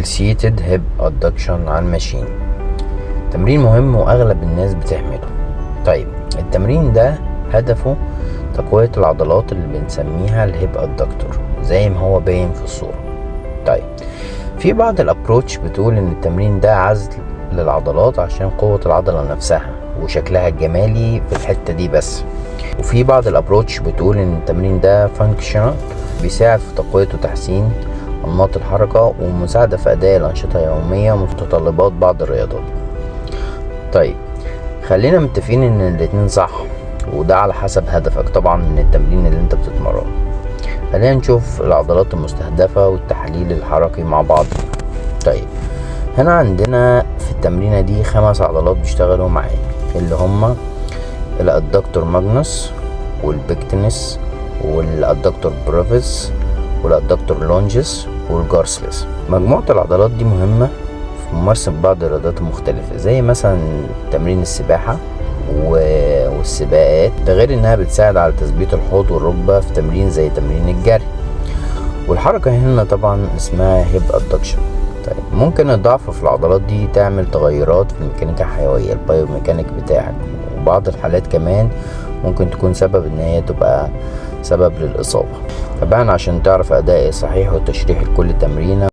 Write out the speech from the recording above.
Seated hip adduction على ال machine، تمرين مهم واغلب الناس بتهمله. طيب، التمرين ده هدفه تقوية العضلات اللي بنسميها ال hip adductor زي ما هو باين في الصورة. طيب، في بعض ال approach بتقول ان التمرين ده عزل للعضلات عشان قوة العضلة نفسها وشكلها الجمالي في الحتة دي بس، وفي بعض ال approach بتقول ان التمرين ده functional، بيساعد في تقوية وتحسين انماط الحركة ومساعدة في اداء الانشطة اليومية ومتطلبات بعض الرياضات. طيب، خلينا متفقين ان الاتنين صح، وده على حسب هدفك طبعا من التمرين اللي انت بتتمرنه. خلينا نشوف العضلات المستهدفة والتحليل الحركي مع بعض. طيب، هنا عندنا في التمرينة دي خمس عضلات بيشتغلوا معايا، اللي هما ال adductor magnus وال pectineus وال adductor brevis وال adductor longus وال gracilis. مجموعة العضلات دي مهمة في ممارسة بعض الرياضات المختلفة، زي مثلا تمرين السباحة والسباقات، ده غير انها بتساعد على تثبيت الحوض والركبة في تمرين زي تمرين الجري. والحركة هنا طبعا اسمها hip adduction. طيب، ممكن الضعف في العضلات دي تعمل تغيرات في الميكانيكا الحيوية، ال biomechanic بتاعك، وبعض الحالات كمان ممكن تكون سبب ان هي تبقى سبب للإصابة. تابعنا عشان تعرف أداء الصحيح والتشريح لكل تمرينة.